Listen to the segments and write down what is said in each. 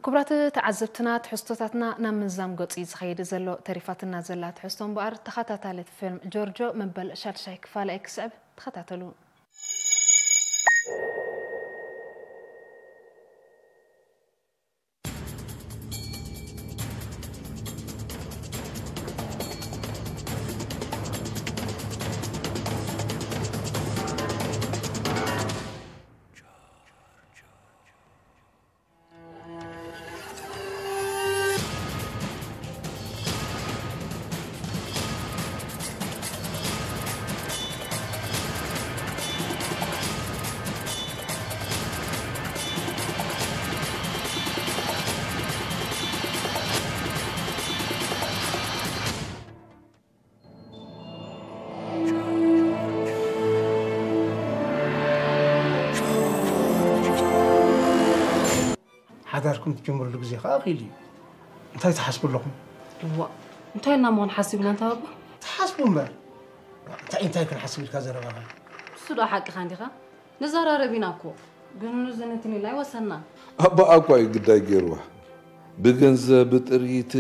ክቡራት ተዓዘብትና፣ ትሕዝቶታትና ናብ ምዛም ገጹ እዩ ዝኸይድ ዘሎ። ተሪፋትና ዘላ ትሕዝቶ እምበኣር፣ ተኸታታሊት ፊልም ጆርጆ መበል ሻድሻይ ክፋላ እየ ክስዕብ። ተኸታተሉ። ሓዳርኩም ትጅምርሉ ግዜ ከኣ ኣኺሉ እዩ። እንታይ ትሓስቡ ኣለኹም? እዋ፣ እንታይ ኢልና ምኾን ሓሲብና እንታ ባባ? ትሓስቡ እምበር። እንታይ እንታይ ክንሓስብ ኢልካ ዘረባኻ? እሱ ዶ ሓቅኻ እንዲኻ? ንዘራረብ ኢና እኮ። ግን ንዝንትን ኢልና ኣይወሰንና። ኣባኣ እኳ እዩ ግዳይ ገይርዋ። ብገንዘብ፣ ብጥሪት፣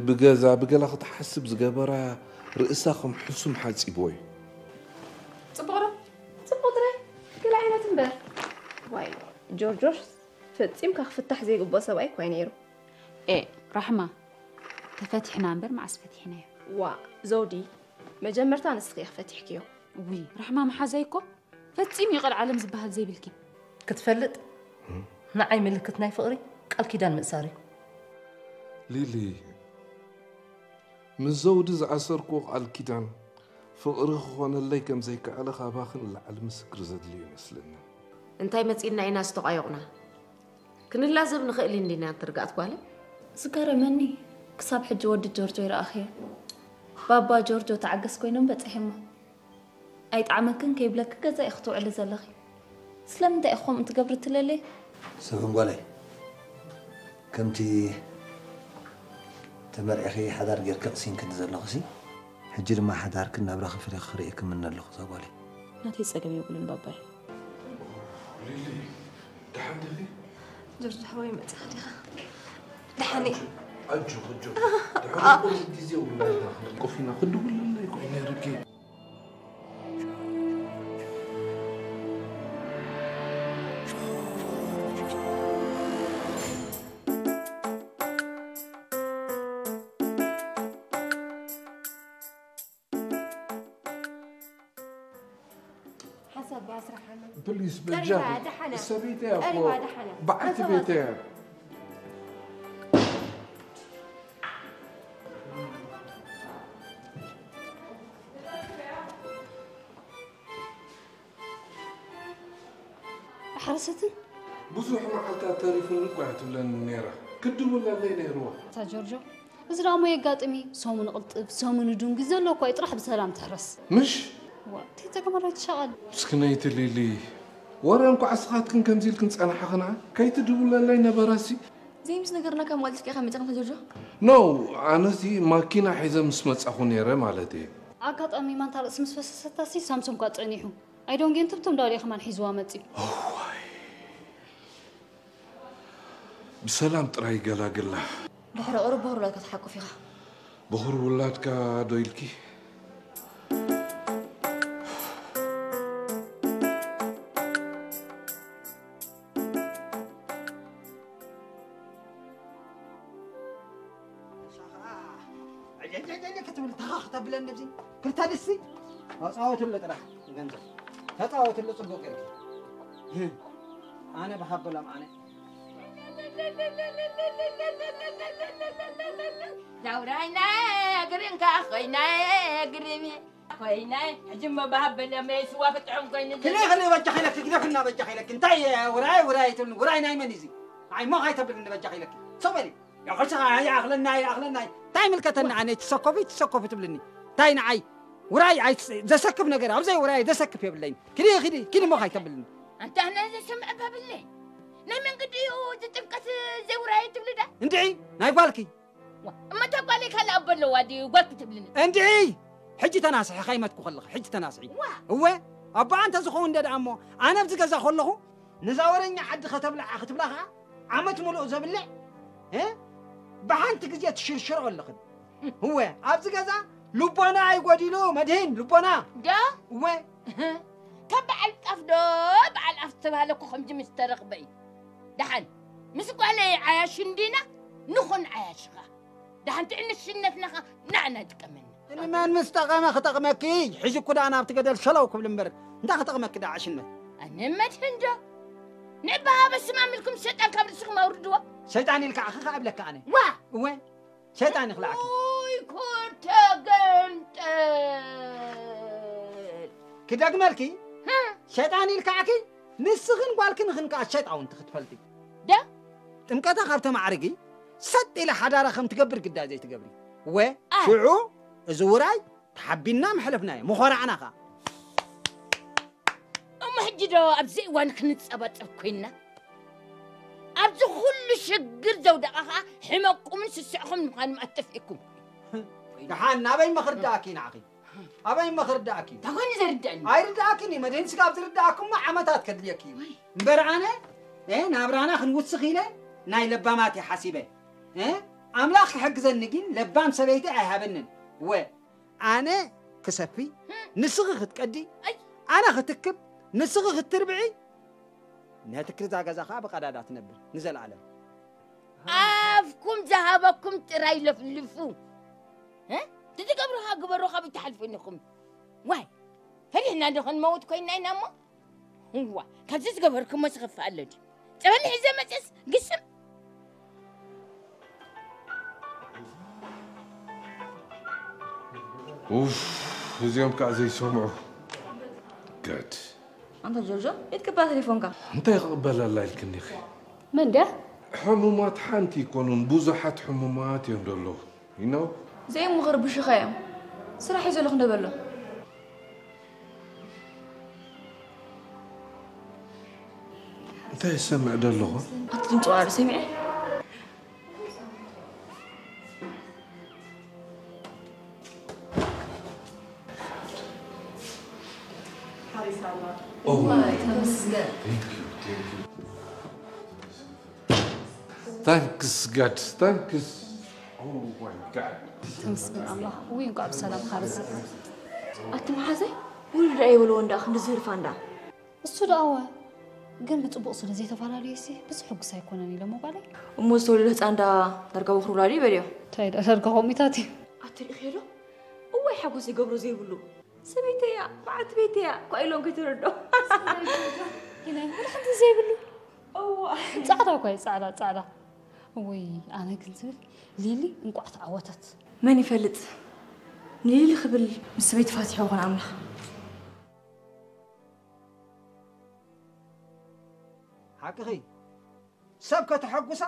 ብገዛ፣ ብገላ ክትሓስብ ዝገበራ ርእሳ ከም ሕሱም ሓጺብዎ እዩ። ጽቡቕ ዶ? ጽቡቕ ጥራይ ገለ ዓይነት እምበር። ዋይ ጆርጆስ ፈጺምካ ክፍታሕ ዘይግብኦ ሰብኣይ እኳ እዩ ነይሩ። ኤእ ራሕማ ተፈቲሕና እምበር መዓስ ፈቲሕናዮ። ዋእ ዘውዲ መጀመርታ ንስኺ ኢኺ ፈቲሕክዮ። ውይ ራሕማ መሓዛይ እኮ ፈጺሙ ይቕልዓለም ዝበሃል ዘይብልኪ። ክትፈልጥ ንዓይ ምልክት ናይ ፍቕሪ ቃል ኪዳን ምእሳር እዩ። ሊሊ ምስ ዘውዲ ዝኣሰርክዎ ቃል ኪዳን ፍቕሪ ክኾነለይ ከም ዘይከኣለ ካባኺ ንላዕሊ ምስክር ዘድልዮ ኣይመስለንን። እንታይ መጺእና ኢና ዝተቋየቑና? ክንላዘብ ንኽእል እንዲና ትርጋእት ጓለይ? ዝገረመኒ ክሳብ ሕጂ ወዲ ጆርጆ ኣይረኣኽዮን። ባባ ጆርጆ ተዓገስ ኮይኖም በጺሐሞ። ኣይጠዓመክን ከይብለኪ ገዛኢ ክትውዕሊ ዘለኺ። ስለምንታይ ኢኺ ከምኡ ትገብሪ ትለልየ? ሰበን ጓለይ፣ ከምቲ ተመርዒኺ ሓዳር ጌርኪ ቅሲንክኒ ዘለኽሲ፣ ሕጂ ድማ ሓዳርክን ናብራኺ ፍሬኺ ክርእየኪ እምነ ኣለኹ እዛ ጓለይ። ናተይ ጸገም የብሉን ባባየ። ሊሊ፣ ደሓን ዲኺ? ጆርጆ ሓወይ መጺኻ ዲኻ? ደሓን እየ። ኣጆኺ ኣጆኺ። ድሕሪ ቁሩብ ግዜ ውላድና ክንልቆፍ ኢና። ክድውለለይ እኮ እዩ ነይሩኪ። ፕሊስ በጃኺ ሰበይተይ እያ እኮ በዓልቲ ቤተይ እያ። ኣሕረሰትን ብዙሕ መዓልታት ተሪፉኒ እኳ እያ ትብለኒ ነይራ። ክድውለለይ ነይርዋ። ኣታ ጆርጆ፣ እዚ ደኣ እሞ የጋጥም እዩ። ሰሙን ይቕልጥፍ፣ ሰሙን ይድንጉይ፣ ዘሎ እኳ እዩ ጥራሕ ብሰላም ትሕረስ። ምሽ? ዋእ፣ እንታይ ጸገም ኣለዎ ኣይትሻቐል። ምስክነይቲ ሊሊ፣ ወረ እንኳዕ እስኻትክን ከምዚ ኢልክን ጸናሕኽና፣ ከይትድውለለይ ነበረሲ። ዘይምስ ነገርና ካብ መዓልቲ ኢኻ መጺኻ ኣታ ጆርጆ? ኖው፣ ኣነሲ ማኪና ሒዘ ምስ መጻኹ ነይረ ማለተይ እየ። ኣጋጣሚ ማንታ ርእሲ ምስ ፈሰሰታሲ ሳምሶም እኳ ጸኒሑ። ኣይደንጉዮን ትብትም እንዳበለ እዩ ከማን ሒዝዋ መጺኡ። እዋይ ብሰላም ጥራይ ይገላግላ። ድሕሪ ቁሩብ በኹር ውላድካ ክትሓቁፍ ኢኻ። በኹር ውላድካ ዶ ኢልኪ? ዒዒዒዒ ክትብል ተኻኽ ተብለኒ ኣብዚ ክልተ ድስቲ ተፃወትሉ ጥራሕ ገንዘብ ተፃወትሉ ፅቡቅ ጌርኪ ኣነ ብሃበሎም ኣነ ዳውራይና ግርንካ ኮይና ግርሚ ኮይና ሕጂ እሞ ብሃበሎም ስዋ ክጥዕም ኮይኑ ክልእ ክልእ በጃ ኸይለኪ ግደፍና በጃ ኸይለኪ እንታይ ውራይ ውራይ ትብልኒ ውራይ ናይ መን እዩ እዚ ኣይ ሞኽ ኣይተብልኒ በጃ ኸይለኪ ሰው በሊ ያኸልሰኻ ይኣኽለና ይኣኽለና እንታይ ምልከተኒ ኣነ ትሰኮፊ ትሰኮፊ ትብልኒ እንታይ ንዓይ ውራይ ዘሰክፍ ነገር ኣብዘይ ውራይ ዘሰክፍ የብለይን ኪዲ ኪዲ ኪዲ ሞኽ ኣይተብልኒ ኣንታ ነዚ ስምዕ በብለይ ናይ መንገዲ እዩ ዝጥንቀት ዘይውራይ ትብልዳ እንድዒ ናይ ጓልኪ እመታ ጓለይ ካልእ ኣቦ ኣለዋ ድዩ ጓልኪ ትብልኒ እንድዒ ሕጂ ተናስሒ ካይመትኩ ከለኺ ሕጂ ተናስሒ እወ ኣቦኣ እንተ ዝኸውን እንደ ደኣ እሞ ኣነ ኣብዚ ገዛ ከለኹ ንዛ ወረኛ ዓዲ ከተብልዓ ክትብላ ኸዓ ዓመት ሙሉእ ዘብልዕ እ? ብሓንቲ ግዜ ትሽርሽሮ ኣለኽን። እወ፣ ኣብዚ ገዛ ልቦና ኣይጎዲሉ፣ መድህን፣ ልቦና። ዶ? እወ። ካብ በዓል ጣፍ ዶ በዓል ኣፍ ዝተባህለ እኮ ከምዚ ምስ ተረኽበ እዩ። ደሓን፣ ምስ ጓለይ ዓያሹ እንዲና ንኹን ዓያሽኻ። ደሓን ትዕንሽነትና ኸ ንዓና ይጥቀመና። ንመን ምስ ጠቐመ ክጠቕመኪ? ሕጂ እኮ ደኣ ናብቲ ገደል ሸለው ክብል እምበር፣ እንታይ ክጠቕመኪ ደኣ ዕሽነት? ኣነ መድህን ዶ? ንዕባ ሃበ ስማም ኢልኩም ሰይጣን ካብ ርእስኹም ኣውርድዎ። ሰይጣን ኢልካ ኣኺ ከኣ እብለካ ኣነ። ዋ! እወ፣ ሰይጣን ይኽልዓኪ። ውይ፣ ኩር ተገንጠል። ክደግመልኪ? ሃ? ሰይጣን ኢልካዕኪ? ንስኽን ጓልክን ኢኽን ከኣ ሸጣውንቲ ክትፈልጢ። ደ? ጥምቀታ ካብ ተማዕርጊ፣ ሰጥ ኢለ ሓዳራ ከም ትገብር ግዳ ዘይትገብሪ። ወ፣ ኣይ። ሽዑ፣ እዚ ውራይ ተሓቢንና መሕለፍናዮ፣ ምኾራዕና ኸኣ። እሞ ሕጂ ዶ ኣብዚ እዋን ክንጸባጸብ ኮይንና? ኣብዚ ኩሉ ሽግር ዘውደቐ ኸኣ ሕመቁምን ስስዕኹም ምዃኑ ኣጠፊእኩም። ደሓን ናበይ መኽርዳእኪ ንዓኺ? ኣበይ መኽርዳእኪ? እንታይ ኮይኑ ዘርድኣኒ? ኣይርዳእክን እዩ። መድህን ስጋብ ዝርዳእኩማ ዓመታት ከድልየኪ እዩ። ወይ። እምበር ኣነ፣ እ፣ ናብራና ክንውስኽ ኢለ ናይ ለባማት እየ ሓሲበ። እ፣ ኣምላኽ ክሕግዘኒ ግን ለባም ሰበይቲ ኣይሃበንን። ወ፣ ኣነ ክሰፊ፣ ንስኺ ክትቀዲ፣ ኣይ። ኣነ ክትክብ፣ ንስኺ ክትርብዒ፣ ነቲ ክርዛ ገዛ ኸኣ ብቐዳዳ ትነብር ንዘለኣለም። ኣፍኩም ዝሃበኩም ጥራይ ለፍልፉ። እ? ትትገብሩኻ ግበሩ፣ ካብ ትሓልፉ ኢኹም። ዋይ፣ ፈሪሕና ዶ ክንመውት ኮይንና ኢና እሞ? እዋ፣ ካብዚ ዝገበርኩሞ ዝኸፍእ ኣሎ ድዩ? ጸበል ሒዘ መጽስ ግስም። ኡፍ፣ እዚኦም ከዓ ዘይሰምዑ። ገድ። ኣንታ ጆርጆ፣ የት ገባ ቴሌፎንካ? እንታይ ክቕበለላ ኢልክኒ ኢኺ? መን ድያ? ሕሙማት ሓንቲ ኣይኮኑን፣ ብዙሓት ሕሙማት እዮም ዘለዉ። You know? እዚኦም እሞ ክርብሹኻ እዮም። ስራሕ እዩ ዘለኹ እንዶ በሎ። እንታይ እሰምዕ ደለኹ? ኣቲ ድምፂ ዋዕሮ ሰሚዐ። Oh, ዋይ፣ ተመስገን። Thank you, thank you. Thanks, God, thanks. Oh my God. ተመስገን ኣምላኽ። ውይ፣ እንኳዕ ብሰላም ሓረሰ። ኣቲ መሓዘይ፣ ውሉድ ኣይበልዎ እንዳ፣ ክንዲ ዝህርፋ እንዳ። እሱ ደኣ እወ፣ ግን ብጽቡቕ ስለ ዘይተፈላለዩሲ ብዙሕ ሕጉስ ኣይኮነን ኢለ ምባለይ። እሞ ዝተወለደ ህጻን ደኣ ዳርጋ ወኽሪ ውላዱ ይበልዮ። እንታይ ደኣ ዳርጋ ከምኡታት እዩ። ኣቲ ርኢኽዮ ዶ? እዋይ ሓጎስ ይገብሮ ዘይብሉ። ሰበይተይ እያ፣ በዓልቲ ቤተይ እያ፣ እኳ ኢሎም ከይተረድኦ። ኢለ ወላ ሓንቲ ዘይብሉ። እዋ። ጻዕዳ እኳ እዩ፣ ጻዕዳ፣ ጻዕዳ። ውይ፣ ኣነ ግን ዝብል ሊሊ እንቋዕ ተዓወተት። መን ይፈልጥ? ንሊሊ ክብል ምስ ሰበይቲ ፋቲሑ ይኾን ኣምላኽ። ሓቅኺ፣ ሰብ ከተሐጉሳ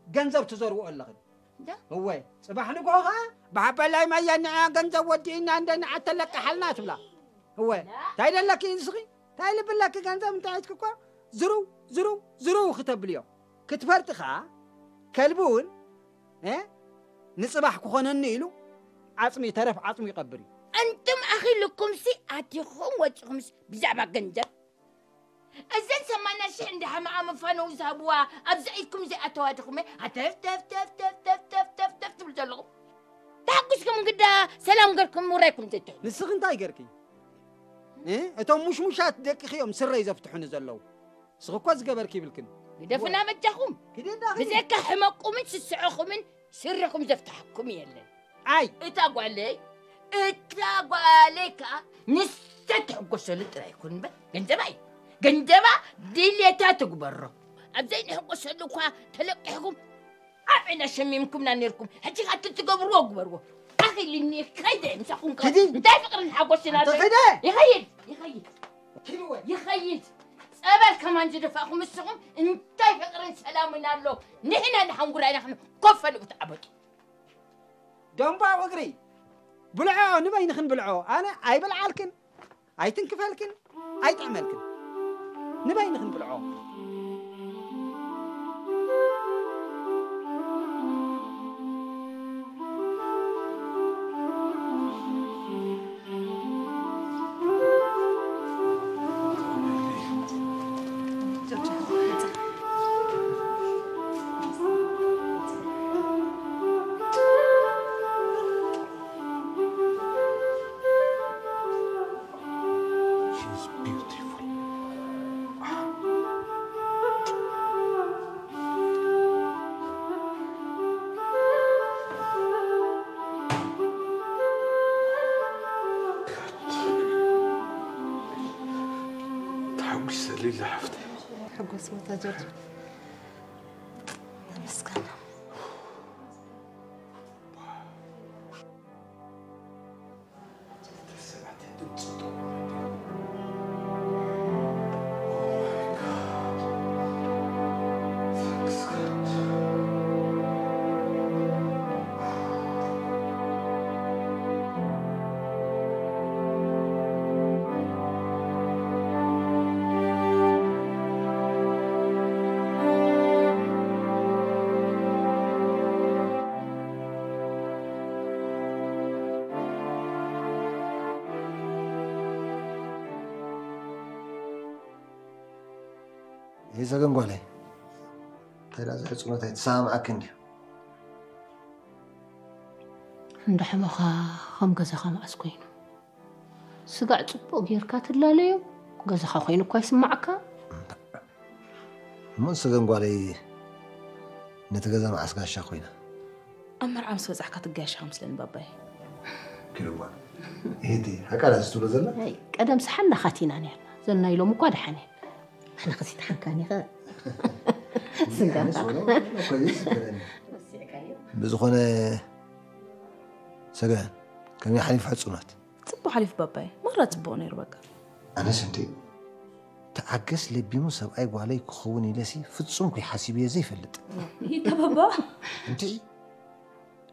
ገንዘብ ትዘርብኦ ኣለኽን። ዳ? እወ፣ ጽባሕ ንግሆ ኸኣ ብሓበላይ ማያ ንዓ ገንዘብ ወዲእና እንደ ንዓ ተለቅሓልና ትብላ። እወ፣ ዳ? እንታይ ደለኪ ንስኺ? እንታይ ልቢ ኣለኪ? ገንዘብ እንታይ ሒዝኪ እኮ ዝርው፣ ዝርው፣ ዝርው ክተብልዮ። ክትፈልጢ ኸኣ ከልቢ እውን፣ እ፣ ንጽባሕ ክኾነኒ ኢሉ ዓጽሚ፣ ተረፍ ዓጽሙ ይቐብር እዩ። ኣንቱም ኣኺልኩምሲ ኣቲኹም ወጺኹምሲ ብዛዕባ ገንዘብ እዘን ሰማንያ ሽሕ እንዳ ሓማኣ መፋነዊ ዝሃብዋ ኣብዚ ኢድኩም ዘይኣተዋ ድኹም ሃተፍ ተፍ ተፍ ተፍ ተፍ ተፍ ተፍ ተፍ ትብሉ ዘለኹም። ተሓጉስኩም እንግዳ ሰላም ገርኩም ውራይኩም ዘይትሕሉ። ንስኺ እንታይ ገርኪ? እ? እቶም ሙሽሙሻት ደቅኺ እዮም ስረይ ዘፍትሑኒ ዘለዉ። ንስኺ እኮ ዝገበርኪ ይብልክን። ግደፍና በጃኹም። ክዲ እንዳኺ። ብዘይካ ሕመቁምን ስስዐኹምን ስርኹም ዘፍትሓኩም የለን። ኣይ። እታ ጓለይ፣ እታ ጓለይ ከኣ ንሰ ትሕጎሰሉ ጥራይ ይኩን እምበር፣ ገንዘባ እዩ። ገንዘባ ድልየታ ትግበሮ። ኣብ ዘይንሕጎሰሉ እኳ ተለቂሕኩም፣ ኣብ ዒና ሸሚምኩምና ነይርኩም። ሕጂ ከኣ እቲ ትገብርዎ ግበርዎ። ኣኺልኒ፣ ከይደ ምሳኹም ከ-፣ ኪዲ። እንታይ ፍቕርን ሓጎስን ኣሎ? ኣንተ ኪደ። ይኸይድ፣ ይኸይድ። ኪዲ ወይ። ይኸይድ። ጸበል ከማን ዝደፋእኹም ንስኹም እንታይ ፍቕርን ሰላምን ኣሎ? ንሕና ንሓንጉራይና ክንኮፈሉ ብትዓበጡ። ደምባው እግሪ ብልዖ፣ ንበይንኽን ብልዖ። ኣነ ኣይብልዓልክን፣ ኣይትንክፈልክን፣ ኣይጥዕመልክን። ንበይንኽን ብልዖ። ሊላ ሓፍተይ። ሕጎስ ቦታ ጆርጅ። ተመስገን። ይሰገን ጓለይ፣ እንታይ ደኣ እዚ ሕጽኖት ኣይተሰማምዓክን ድዩ? እንዳ ሕመኻ ከም ገዛኻ መዓስ ኮይኑ? ስጋዕ ጽቡቕ ጌርካ ትላለዮ፣ ገዛኻ ኮይኑ እኳ ይስማዓካ። እሞ ንሰገን ጓለይ ነቲ ገዛ መዓስ ጋሻ ኮይና? ኣብ መርዓ ምስ በጻሕካ ትጋየሽ ከምስለኒ ባባይ። ክልዋ እህቲ ሓቃ ዳስ ትብሎ ዘላ? ኣይ፣ ቀደም ሰሓና ኻቲና ነርና። ዘና ኢሎም እኳ ደሓነ። ኣነ ኸሲት ሓንካኒ ኸ። ስጋ። ኣነስ ወላ እኮ ይስከረኒ። ብዝኾነ ሰገን፣ ከመይ ሓሊፉ ሕጹናት? ጽቡቕ ሓሊፉ ባባይ። ማራ ጽቡቕ ነይሩ በቃ። ኣነስ እንዴ ተዓገስ ለቢሙ ሰብኣይ ጓለይ ክኸውን ኢለሲ ፍጹም ኩይ ሓሲብዮ ዘይፈልጥ። ይተባባ። እንዴ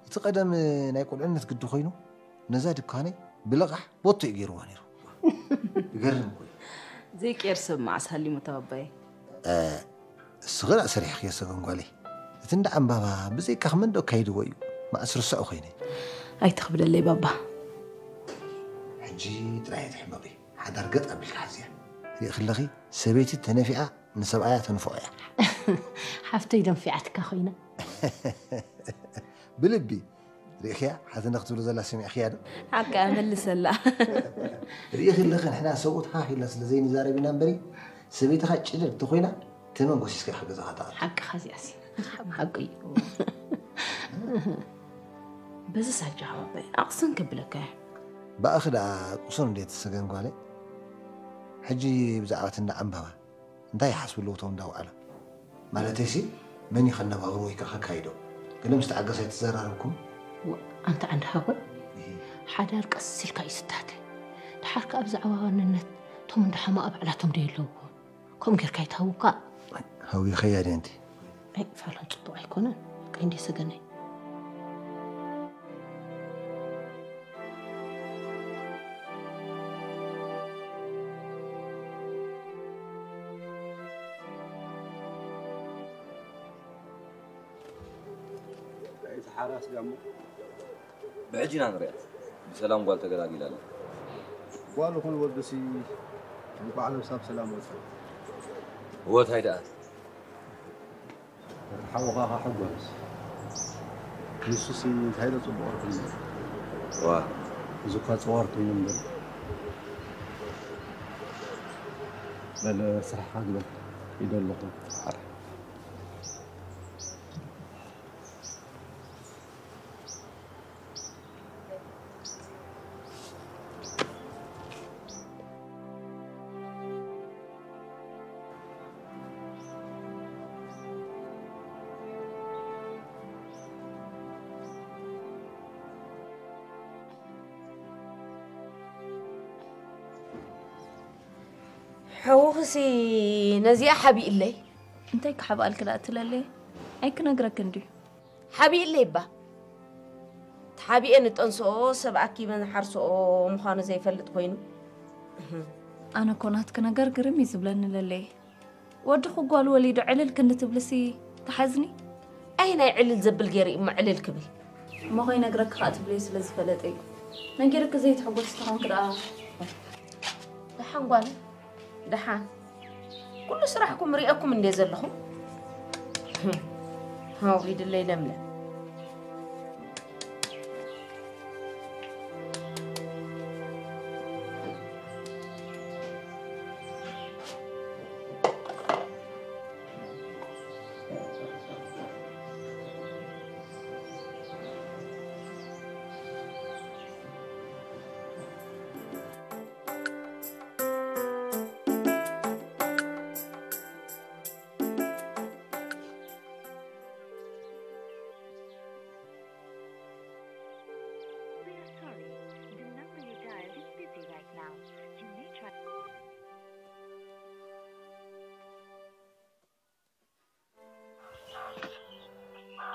እቲ ቀደም ናይ ቁልዕነት ግዲ ኮይኑ ነዛ ድኳነይ ብለቓሕ ቦቶ እዩ ገይርዋ ነይሩ። ይገርም እኮ እዩ። ዘይቀየር ሰብ መዓስ ሃሊሙ ተባባየ። እስኺ ደኣ ሰሪሕኽዮ ሰገን ጓለይ። እቲ እንዳ ዕምባባ ብዘይካኺ መን ዶ ኣካይድዎ እዩ? መዓስ ርስዑ ኮይነ። ኣይትኽብደለይ ባባ። ሕጂ ጥራይ ኣይትሕመቒ። ሓዳር ገጥ ኣቢልካ ሓዝያ። ሪእኺ ኣለኺ፣ ሰበይቲ ተነፊዓ ንሰብኣያ ተንፍዖ እያ። ሓፍተይ ደንፊዓትካ ኮይና። ብልቢ ርኢኽያ፣ ሓትነ ክትብሎ ዘላ ሰሚዕኽያ ዶ? ሓቃ መልሰላ። ርኢኺ ኣለኺ፣ ንሕና ሰብኡት ሃህ ኢልና ስለ ዘይንዛረብ ኢና እምበሪ፣ ሰበይትኻ ጭድር እንተኾይና፣ ተመን ጎሲስካ ኢኻ ገዛኻ ተኣቱ። ሓቅኻ እዚኣሲ። ሓቂ እዩ። በዚ ሳጃ ኣቕስን ከብለካ እየ። ብኣኺ ደኣ ቅሱን እንዴት ሰገን ጓለይ? ሕጂ ብዛዕባ እቲ እንዳ ዕምባባ እንታይ ይሓስቡ ኣለዉ እቶም እንዳ ውዓላ? ማለተይሲ መን እዩ ከነባብሮ ወይ ከ ከካይዶ? ገለ ምስ ተዓገስ ኣይተዘራረብኩም? ዋ፣ ኣንታ ዓንዲ ሓወይ፣ ሓዳር ቀስ ኢልካ እዩ ዝታተ። ደሓር ከኣ ብዛዕባ ዋንነት እቶም እንዳ ሓማቕ ባዕላቶም ዶ የለውዎ? ከምኡ ጌርካ ይትሃውካ። ሃዊ ኸያዲ ኣንቲ። ኣይ፣ ፋሎም ጽቡቕ ኣይኮነን። ቀይ እንዴ ሰገነይ። እቲ ሓራስ ጋሞ ብሕጂ ኢና ንሪኣ። ብሰላም ጓል ተገላጊላ ኣላ። ጓል ይኹን ወድሲ እንቋዕ ነብሳ ብሰላም ወጸት። እወ ታይ ደኣ። ሓውኻ ሓጎስ ንሱሲ እንታይ ዶ ጽቡቕ ርክብ ነይሩ። ዋ እዚ እኳ ጸዋር ኮይኑ እምበር። በለ ስራሕኻ ግበር ኢዶ ኣለኹ። ሓውኽሲ ነዚኣ ሓቢእለይ። እንታይ ክሓብኣልኪ ደኣ ትለለይ? ኣይክነግረክን ድዩ? ሓቢእለይ እባ። ተሓቢኤ ንጠንስኦ ሰብ ኣኪበ ንሓርሶኦ ምዃኑ ዘይፈልጥ ኮይኑ። ኣነ እኮ ናትኪ ነገር ግርም እዩ ዝብለኒ ለለየ። ወድኺ ጓል ወሊዱ ዕልል ክንዲ ትብልሲ ትሓዝኒ? ኣይ ናይ ዕልል ዘብል ገይሩ እሞ ዕልል ክብል። እሞ ከይነግረኪ ከዓ ትብልዮ ስለ ዝፈለጠ እዩ። ነጊርኪ ዘይትሕጎሲ ተኾንኪ ደኣ። ደሓን ጓል ደሓን። ኩሉ ስራሕኩም ሪኤኩም እንዴ ዘለኹም። ኣውሪድለይ ለምለም።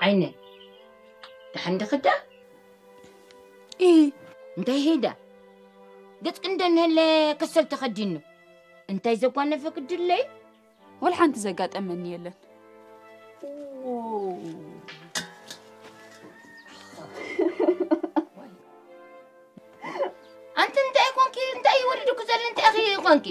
ዓይነ፣ ደሓን ዲኺ ዳ? ኢ እንታይ ሄዳ? ገጽ ክንደ እንሀለ ከሰል ተኸዲኑ። እንታይ ዘጓነፈ ግድለይ? ወላ ሓንቲ ዘጋጠመኒ የለን። ኣንቲ እንታይ ኮንኪ? እንታይ ይወርድኩ ዘሎ? እንታይ ኢኺ ኮንኪ?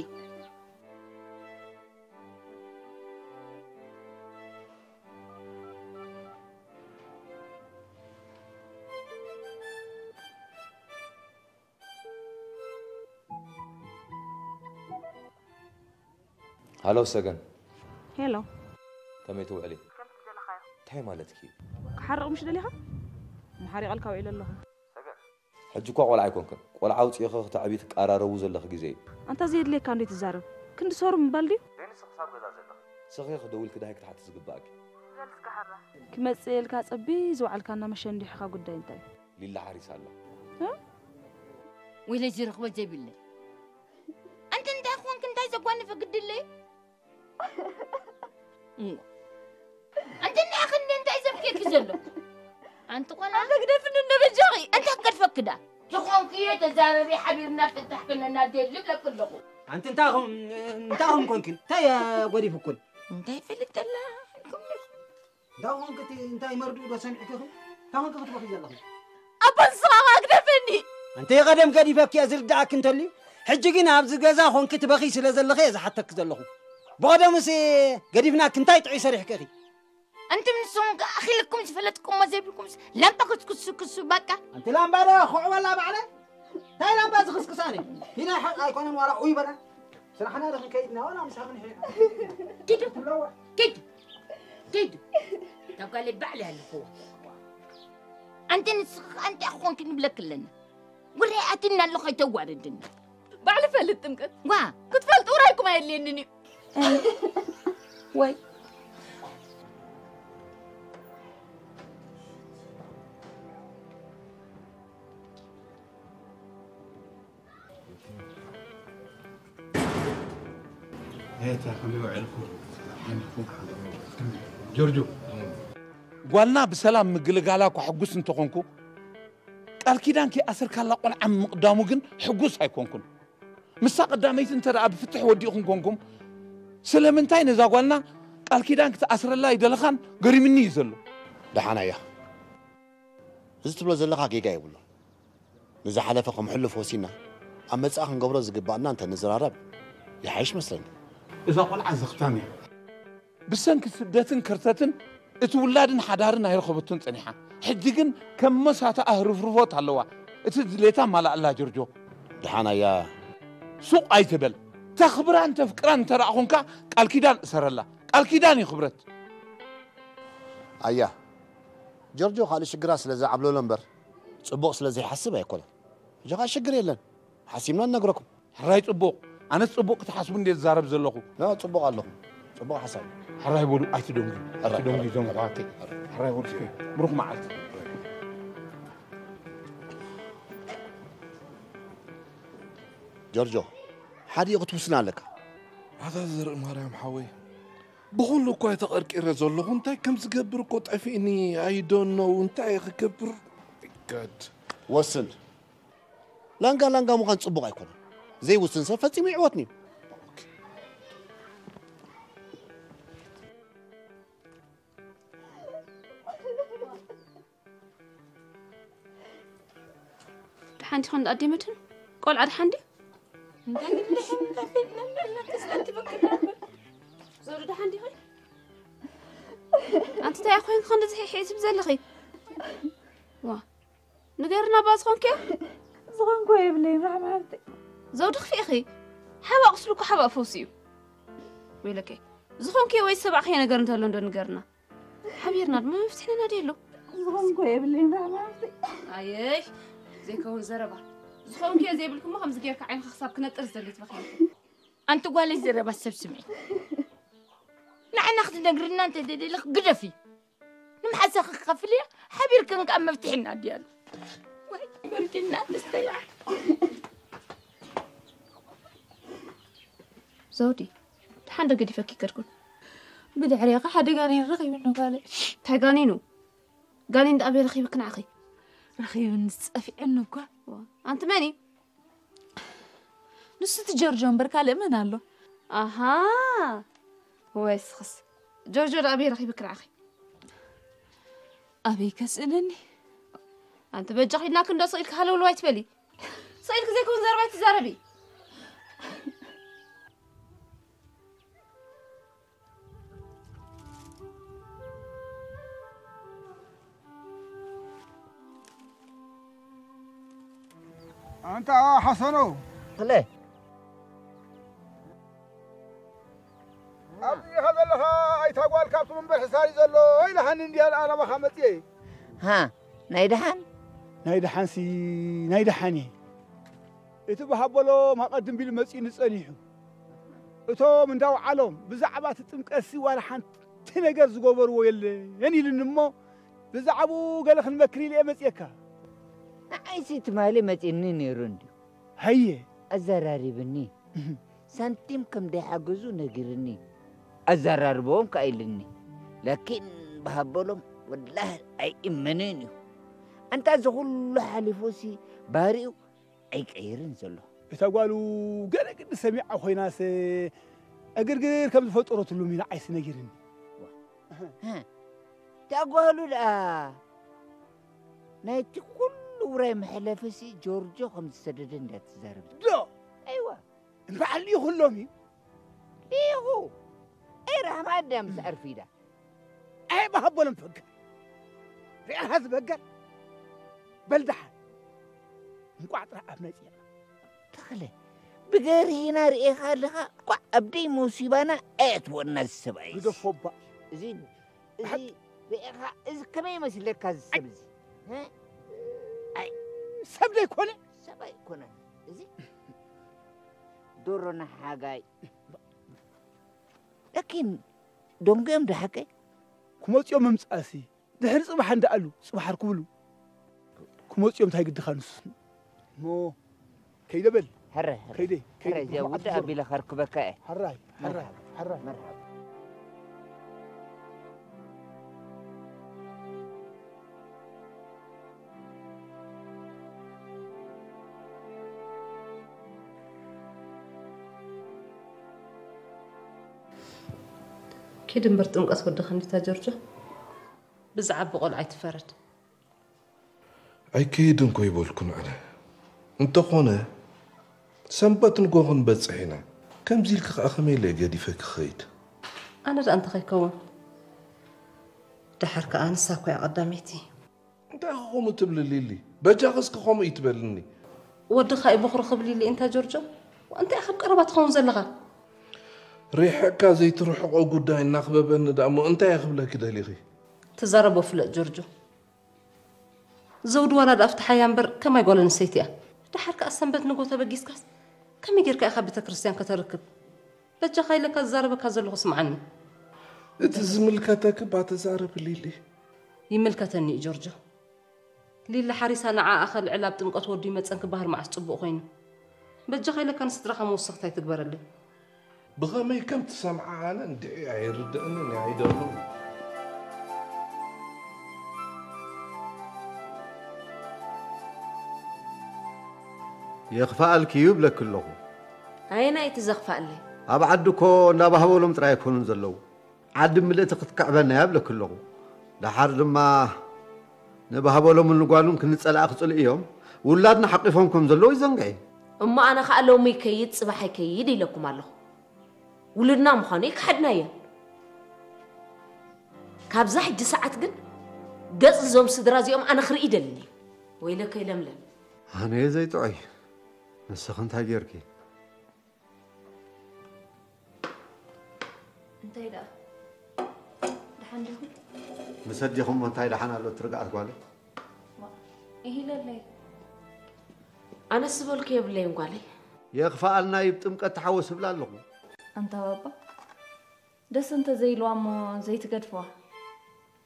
ሃሎ ሰገን፣ ሄሎ፣ ከመይ ትውዕሊ? እንታይ ማለትኪ? ክሓርቕ ምሽ ደሊኻ? ምሓሪቐልካ ውዒለ ኣለኹ። ሕጂ እኳ ቆልዓ ኣይኮንክን። ቆልዓ ኣውፂእኺ ክተዕቢ ትቃራረቡ ዘለኺ ግዜ እዩ። ኣንታ ዘየድልየካ እንዶ ትዛረብ? ክንዲ ሶር ምባል ድዩ? ስኺ ክደውልኪ ዳሃይ ክትሓቲ ዝግባእኪ። ክመጽእ ኢልካ ጸቢ ዝወዓልካ እናመሸ እንዲሕኻ ጉዳይ እንታይ? ሊላ ሓሪሳ ኣላ። ወይለይ ዝረኽቦ ዘይብለይ። ኣንቲ እንታይ ኮንክ? እንታይ ዘጓነፈ ግድለይ? ኣንቲ እንታይ ክንዲ እንታይ ዘብኬኪ ዘሎ? ኣንቲ ቆልዓ ግደፍኒ እንዶ በጃኺ። እንታይ ክገድፈክዳ? ዝኾንክዮ ተዛረቢ፣ ሓቢርና ፍታሕ ክነናድየሉ ይብለኪ ኣለኹ። ኣንቲ እንታይ ኹም እንታይ ኹም ኮንኪን? እንታይ ጎዲፍኩን? እንታይ ይፈልጥ ኣላ? እንታይ ኹም ክቲ እንታይ መርድኡ ዶ ሰሚዕኪ ኹም? እንታይ ኹም ክትበኺ ዘለኹ? ኣባ ንስኻ ግደፈኒ። ኣንቲ ቀደም ገዲፈኪ እየ ዝርዳእኪ እንተልዩ፣ ሕጂ ግን ኣብዚ ገዛ ኾንኪ ትበኺ ስለ ዘለኺ እየ ዝሓተኪ ዘለኹ። ብቐደሙስ ገዲፍናኪ እንታይ ጥዑይ ሰሪሕኪ ኢኺ? ኣንቱም ንስኹም ከ ኣኺልኩም ዝፈለጥኩሞ ዘይብልኩምስ ላምባ ክትክስክሱ በቃ። ኣንቲ ላምባ ዶ ክዕወላ ባዕለ? እንታይ ላምባ ዝኽስክስ ኣነ? ፊና ሓቅ ኣይኮነን ዋላ ኡይ በላ። ስራሕና ዶ ክንከይድና ዋላ ምሳኺ ንሕና? ኪዱ ኪዱ ኪዱ። እታ ጓለይ ባዕለይ ኣለኹዋ። ኣንቲ ንስኺ ከኣ እንታይ ክኾንኪ ንብለኪ ኣለና። ውራይ ኣትና ኣሎ ከይተዋርድና። ባዕሉ ፈልጥ ጥምቀት ዋ ክትፈልጥ ውራይኩም ኣየድልየንን እዩ። ወይ ሄታ ከመይ ውዕልኩም? ሓሚኩም? ጆርጆ ጓልና ብሰላም ምግልጋላ እኳ ሕጉስ እንተኾንኩ፣ ቃል ኪዳን ከይኣሰርካላ ቆልዓ ምቕዳሙ ግን ሕጉስ ኣይኮንኩን። ምሳ ቀዳመይቲ እንተ ደኣ ብፍትሕ ወዲእኹም ኮንኩም፣ ስለምንታይ ነዛ ጓልና ቃል ኪዳን ክትኣስረላ ኣይደለኻን ገሪምኒ እዩ ዘሎ። ደሓን ኣያ፣ እዚ ትብሎ ዘለኻ ጌጋ የብሉን። ንዝሓለፈ ከመሕልፍ ወሲና ኣብ መጻኢ ክንገብሮ ዝግባኣና እንተ ንዝራረብ ይሓይሽ መስለኒ። እዛ ቆልዓ ዘኽታም እያ። ብሰንኪ ስደትን ከርተትን እቲ ውላድን ሓዳርን ኣይረኸበቶን ጸኒሓ። ሕጂ ግን ከም መሳታ ኣህርፍርፎት ኣለዋ። እቲ ድሌታ ማላእላ ጆርጆ። ደሓን ኣያ። ሱቕ ኣይትበል። ተኽብራን ተፍቅራን እንተ ደኣ ኾንካ ቃል ኪዳን እሰረላ። ቃል ኪዳን እዩ ክብረት። ኣያ፣ ጆርጆ ካልእ ሽግራ ስለ ዝዓብለሎ እምበር ጽቡቕ ስለ ዘይሓስብ ኣይኮነን። ሕጂ ኸኣ ሽግር የለን፣ ሓሲብና ንነግረኩም። ሕራይ ጽቡቕ። ኣነስ ጽቡቕ ክትሓስቡ እንዴ ዝዛረብ ዘለኹ። ና ጽቡቕ ኣለኹ። ጽቡቕ ሓሳብ እዩ። ሕራይ በሉ ኣይትደንጉዩ። ኣይትደንጉዩ እዞም ኣሕዋተይ። ሕራይ በሉ እስከ። ብሩኽ መዓልቲ። ጆርጆ፣ ሓዲኡ ክትውስን ኣለካ። ኣታ ዘርኢ ማርያም ሓወይ፣ ብኹሉ እኳ ተቐርቂረ ዘለኹ፣ እንታይ ከም ዝገብር እኮ ጠፊእኒ። I don't know እንታይ እየ ክገብር። God። ወስን። ላንጋ ላንጋ ምዃን ጽቡቕ ኣይኮነን። ዘይውስን ሰብ ፈጺሙ ይዕወትኒ እዩ። ደሓን ዲኹም ኣዴ መድህን? ቆልዓ ደሓን ድዩ? ዘውዱ ደሓን ዲኺ? ኣንቲ እንታይ ኮይንኪ ክንድዚ ሒሒስብ ዘለኺ? ዋ ንገርና እባ ዝኾንክዮ? ዝኾንኮ የብለይን ራሕማ ሓብተይ። ዘውዲ ክፍኢኺ? ሓባእ ቁስሊ እኮ ሓባእ ፈውሲ እዩ። ወይለከ ዝኾንክዮ ወይ ዝተባዕኽዮ ነገር እንተሎ እንዶ ንገርና። ሓቢርና ድማ መፍትሒ ነናድየሉ። ዝኾንኮ የብለይን ራሕማ ሓብተይ። ኣየይ ዘይከውን ዘረባ። ዝኾንክዮ ዘይብልክሞ ከምዚ ጌርካ ዓይንኻ ክሳብ ክነጥር ዝደሊ ትበኺ። ኣንቲ ጓለይ ዘረባ ሰብ ስምዒ። ንዓና ክትነግርና እንተ ደደለኽ ግደፊ። ንምሓሳኺ ክኸፍል እያ ሓቢርክን ከኣ መፍትሒ እናድያሉ። ወይ ብርድና ተስተያ። ዘውዲ ደሓን ዶ ገዲፈኪ ከድኩን? ብድሕሪኻ ሓደ ጋኔን ረኺቡ ጓለይ። እንታይ ጋኔኑ? ጋኔን ደኣ ኣበይ ረኺብክ ንዓኺ? ረኺብኒ ዝጸፊዐኒ እኳ። ኣንቲ መን እዩ? ንሱ እቲ ጆርጆ እምበር ካልእ መን ኣሎ? ኣሃ ወይስኽስ ጆርጆ ደኣ ኣበይ ረኺብክ ንዓኺ? ኣበይ ከስእነኒ? ኣንቲ በጃኺ ኢልና ክንዶ ስቕ ኢልክ ሃለውለው ኣይትበሊ። ስቕ ኢልክ ዘይከውን ዘረባ ኣይትዛረቢ። ኣንታ ሓሰኖ ክለ ኣብዚ ኢኻ ዘለኻ ኣይታ ጓል ካብቲ መንበር ሕሳር እዩ ዘሎ ኢላሃኒ እንድያ ደኣ ናባኻ መፅየ ሃ ናይ ደሓን ናይ ደሓንሲ ናይ ደሓን እየ እቲ ብሃበሎም ኣቐድም ቢሉ መፂኡኒ ጸኒሑ እቶም እንዳውዓሎም ብዛዕባ እቲ ጥምቀትሲ ዋላ ሓንቲ ነገር ዝገበርዎ የለን ኢሉኒ እሞ ብዛዕባኡ ገለ ክንመክር ኢለ እየ መፅየካ። ንዓይሲ ትማሊ መፂኒ ነይሩ እንድዩ። ሃየ። ኣዘራሪብኒ። ሳንቲም ከም ደይሓገዙ ነጊርኒ። ኣዘራርበዎም ከኣ ኢልኒ። ላኪን ብሃበሎም ወላሂ ኣይእመንን እዩ። ኣንታ እዚ ኩሉ ሓሊፉሲ ባህሪኡ ኣይቀይርን ዘሎ። እታ ጓሉ ገለ ግዲ ሰሚዓ ኮይናስ ዕግርግር ከም ዝፈጠረትሉ ሚና ዓይሲ ነጊርኒ። እታ ጓሉ ደኣ ናይቲ ኩሉ ውራይ መሕለፊሲ ጆርጆ ከም ዝሰደደ እንዳ ትዛረብ። ዶ? ኣይዋ። እምበዓል ልኢኹሎም እዩ። ልኢኹ። ኣይ ራህማ ኣዳምስ ኣርፊዳ። ኣይ ብሃቦሎም ፈገር ሪኣኻ ዝበገር በል ደሓን እንቋዕ ጥራሕ ኣብ መፂእኻ ተኽለ ብገርሂና ርኤኻ ኣለኻ እኳ ኣብ ደይ መሲባና ኣየትወና እዚ ሰብኣይ ግደፎባ እዚ እዚ ርኤኻ እዚ ከመይ ይመስለካ እዚ ሰብ እዚ ሰብ ዘይኮነ ሰብ ኣይኮነን እዚ ዶሮና ሓጋይ ላኪን ደንጎዮም ዶ ሓቀይ ክመፅኦም ምምፃእሲ ድሕሪ ፅባሕ እንዳኣሉ ፅባሕ ርክብሉ ክመፅኦም እንታይ ግድኻ ንሱ እሞ ከይደ በል ሕረ ሕረ ከይደ ሕረ ከይደ እዚኣ ውድእ ኣቢለ ከርክበካ እየ ሕራይ ሕራይ ሕራይ መርሓባ ኪድ እምበር ጥምቀት ወድኻ እንዲታ ጆርጆ ብዝዓቢ ቆልዓ ኣይትፈረድ። ኣይክይድን እኮ ኣይበልኩን ኣነ። እንተኾነ ሰንበት ንጎ ክንበጽሕ ኢና። ከምዚ ኢልኪ ከኣ ከመይ ኢለ እየ ገዲፈኪ ክኸይድ? ኣነ ደኣ እንታይ ከይከውን? ደሓር ከኣ ንሳ እኮ እያ ቀዳመይቲ። እንታይ ኢኺ ከምኡ ትብሊ ሊሊ? በጃኺ እስኪ ከምኡ ኣይትበልኒ። ወድኻ እዩ በኹሪ ክብል ኢለ እንታ ጆርጆ? እንታይ ኢኻ ኣብ ቀረባ ትኸውን ዘለኻ? ርሒቕካ ዘይትርሕቖ ጉዳይ እናኽበበኒ ደኣ እሞ እንታይ እየ ክብለኪ ደሊኺ? ትዛረቦ ፍለጥ ጆርጆ። ዘውዲ ዋላ ደኣ ፍትሓያ እምበር ከማይ ጓል ኣንስተይቲ እያ። ደሓር ከኣ ሰንበት ንጎ ተበጊስካስ ከመይ ጌርካ ኢኻ ቤተ ክርስትያን ከተርክብ? በጃኻ ኢለካ ዝዛረበካ ዘለኹ ስምዓኒ። እቲ ዝምልከተኪ እባ ተዛረቢ ሊሊ። ይምልከተኒ እዩ ጆርጆ። ሊሊ ሓሪሳ ንዓኣ ከልዕል ኣብ ጥምቀት ወዱ ይመጸን ክበሃል መዓስ ጽቡቕ ኮይኑ። በጃኻ ኢለካ ንስድራኻ መወሰኽቲ ኣይትግበረለይ። ብኸመይ ከም ትሰምዓ ኣነ እንድዒ ኣይርድእንን እየ ኣይደሉን። የኽፍኣልኪ እዩ እብለኪ ኣለኹ። ኣየናይ እቲ ዘኽፍኣለይ? ኣብ ዓዲ እኮ እንዳባህበሎም ጥራይ ኣይኮኑን ዘለዉ። ዓዲ ምልእቲ ክትክዕበና እያ እብለኪ ኣለኹ። ደሓር ድማ ንባህበሎምን ንጓሉን ክንጸላኣ ክጽልኡ እዮም። ውላድና ሓቂፎም ከም ዘለዉ ይዘንግዒ። እሞ ኣነ ኸኣ ሎሚ ይከይድ ጽባሕ ኣይከይድ ኢለኩም ኣለኹ። ውሉድና ምዃኑ ኣይከሓድናዮን። ካብዛ ሕጂ ሰዓት ግን ገጽ እዞም ስድራ እዚኦም ኣነ ክርኢ ይደልን እየ። ወይለከይ ለምለም። ኣነ እየ ዘይጥዑይ፣ ንስኺ እንታይ ጌርኪ? እንታይ ደኣ ደሓን ዲኹም? ምስ ኣዴኹም እንታይ ደሓን ኣሎ ትርግኣት ጓለይ? ኢሂለለይ። ኣነስ ዝበልኩ የብለይን ጓለይ። የኽፍኣልና ይብ ጥምቀት ተሓወስ እብላ ኣለኹ። ኣንታ ባባ ደስ እንተ ዘይልዋ እሞ ዘይትገድፍዋ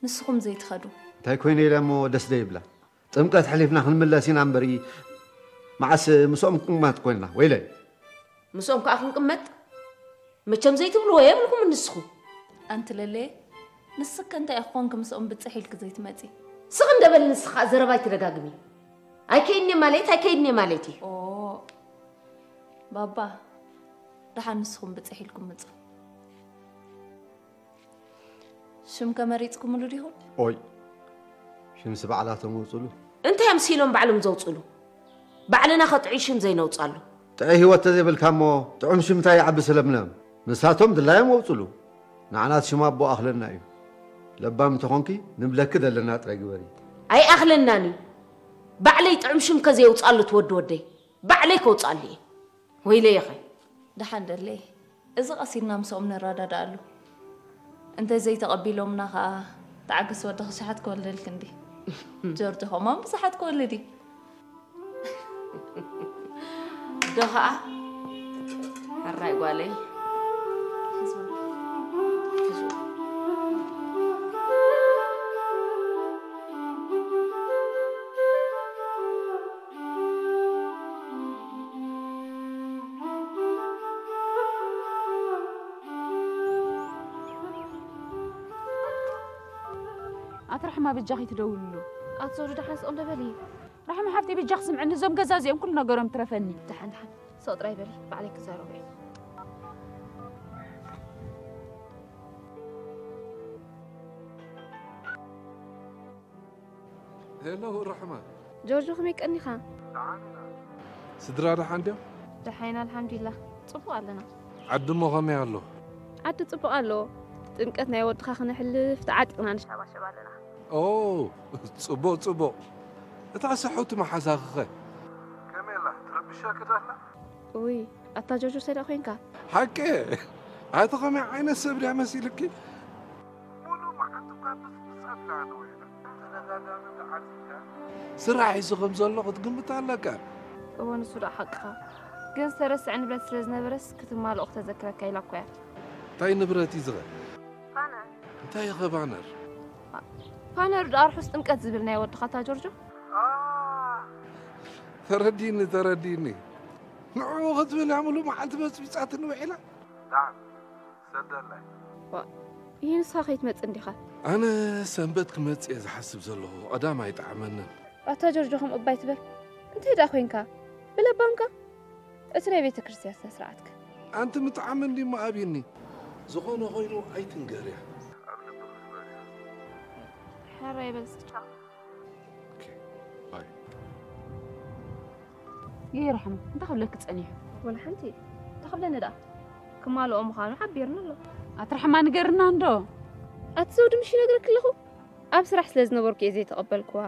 ንስኹም ዘይትኸዱ። እንታይ ኮይነ ኢለ እሞ ደስ ደይብላ። ጥምቀት ሕሊፍና ክንምለስ ኢና እምበሪ መዓስ ምስኦም ክንቅመጥ ኮይንና ወይለይ። ምስኦም ከኣ ክንቅመጥ መቸም ዘይትብልዎ የብልኩም ንስኹም። ኣንቲ ለለየ ንስከ እንታይ ኢኺ ኮንኪ ምስኦም ብጽሕ ኢልኪ ዘይትመጺ። ስቕ እንደበል ንስኻ ዘረባ ኣይትደጋግሚ። ኣይከይድኒ ማለት ኣይከይድኒ ማለት እዩ። ኦ ባባ፣ ደሓን ንስኹም ብፅሕ ኢልኩም ምፁ። ሽም ከመሪፅኩምሉ ዲኹም? ኦይ ሽምስ ባዕላቶም ኣውፅሉ። እንታይ እዮም ሲሎም ባዕሎም ዘውፅሉ? ባዕልና ከጥዑይ ሽም ዘይነውፃሉ። ጥዑይ ህይወት ተዘይብልካ እሞ ጥዑም ሽም እንታይ ይዓቢ ስለምለም? ንሳቶም ድላዮም ኣውፅሉ። ንዓናስ ሽም ኣቦ ኣኽለና እዩ። ለባም እንተኾንኪ ንብለኪ ዘለና ጥራይ ግበሪ። ኣይኣኽለናን እዩ። ባዕለይ ጥዑም ሽም ከዘየውፃሉ ትወዲ ወደይ ባዕለይ ከውፃሉ እየ። ወይለየኸ ደሓን ደለይ፣ እዚ ቀስ ኢልና ምስኦም ንረዳዳኣሉ። እንተ ዘይተቐቢሎምና ኸኣ ተዓገስ ወድኺ ሸሓት ክወልደልኪ እንዲ። ጆርጆ ኸማን ብዙሓት ክወልድ እዩ። ዶ ኸኣ ሕራይ ጓለይ። ኣቲ ራሕማ በጃኺ ትደውልሉ። ኣቲ ዘውዱ ደሓን ስቕ እንዶ በሊ። ራሕማ ሓፍተይ በጃኺ ስምዕኒ፣ እዞም ገዛ እዚኦም ኩሉ ነገሮም ትረፈኒ። ደሓን ደሓን ስቕ ጥራይ በሊ፣ ባዕለይ ክዛረቦ እየ። ሄሎ ራሕማ። ጆርጆ ከመይ ቀኒኻ? ስድራ ደሓን ድዮም? ደሓን ኢና ኣልሓምዱሊላህ። ጽቡቕ ኣለና። ዓዲ እሞ ከመይ ኣሎ? ዓዲ ጽቡቕ ኣሎ። ጥምቀት ናይ ወድኻ ክነሕልፍ ተዓጢቕና ንሸባሸብ ኣለና። ኦ ጽቡቕ ጽቡቕ። እታ ስሕውቲ መሓዛኺኸ? ከመይ ኣላ? ትረብሸኪ ዶ ኣላ? ውይ ኣታ ጆርጆ ሰዳ ኮንካ? ሓቂ? ኣቲ ከመይ ዓይነት ሰብ ድያ መሲልኪ? ሙሉእ መዓልቲ እኳ ብስብሳ ብላዕሊ ውዒላ። ተደጋጋሚ ተዓዚብካ። ስራሕ ሒዙ ከም ዘሎ ክትግምት ኣለካ። እወ ንሱ ደኣ ሓቅኻ። ግን ዝተረስዐ ንብረት ስለ ዝነበረስ ክትማልኦ ክተዘክረካ ኢላ እኮ እያ። እንታይ ንብረት እዩ ዝኸ? ባነር። እንታይ ኢኸ ባነር? ባነር ደኣ ርሑስ ጥምቀት ዝብል ናይ ወድኻ እታ ጆርጆ? ተረዲኒ ተረዲኒ። ንዕኡ ክትብል እያ ሙሉእ መዓልቲ በጽቢጻትኒ ውዒላ። ሰደላይ። ይህ ንስኻ ከይትመጽእ እንዲኻ። ኣነ ሰንበት ክመጽእ እየ ዝሓስብ ዘለኹ። ቀዳም ኣይጠዓመንን። ኣታ ጆርጆ ከም እባይ ትበል። እንታይ ደኣ ኮይንካ? ብለባምካ? እቲ ናይ ቤተ ክርስቲያን ስነ ስርዓትከ? ኣንቲ ምጥዓም እንዲሞ ኣብይኒ። ዝኾነ ኮይኑ ኣይትንገርያ። ኣብ ልብኺ ግበርያ። ሕራይ በል እስኪ ቻው። ኦኬ ባይ። ይርሕም እንታይ ክብለኪ ጸኒሑ? ወላ ሓንቲ እንታይ ክብለኒ ደኣ? ክማልኦ ምዃኑ ሓቢርኒ ኣሎ። ኣቲ ርሕማ ንገርና እንዶ። ኣቲ ዘውዲ ምሽ ይነግረኪ ኣለኹ። ኣብ ስራሕ ስለ ዝነበርኩ እየ ዘይተቐበልክዋ።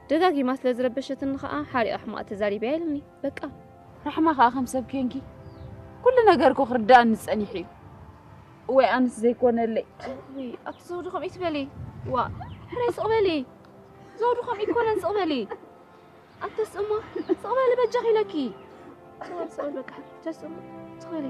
ደጋጊማ ስለ ዝረበሸትኒ ኸኣ ሓሪቓ ሕማቕ ተዛሪበያ ኢሉኒ። በቃ። ራሕማ ኸኣ ከም ሰብ ኬንኪ ኩሉ ነገር እኮ ክርድኣኒ ጸኒሑ እዩ። እወይ ኣንስ ዘይኮነለይ። ውይ ኣቲ ዘውዱ ከምኡ ትበሊ። ዋ ሕራይ ስቕ በሊ። ዘውዱ ከምኡ ይኮነን ስቕ በሊ። ኣተስእሞ ስቕ በሊ በጃኺ ኢለኪ። ስቕ በል ስቕ በል በቃ ተስእሞ ስቕ በሊ።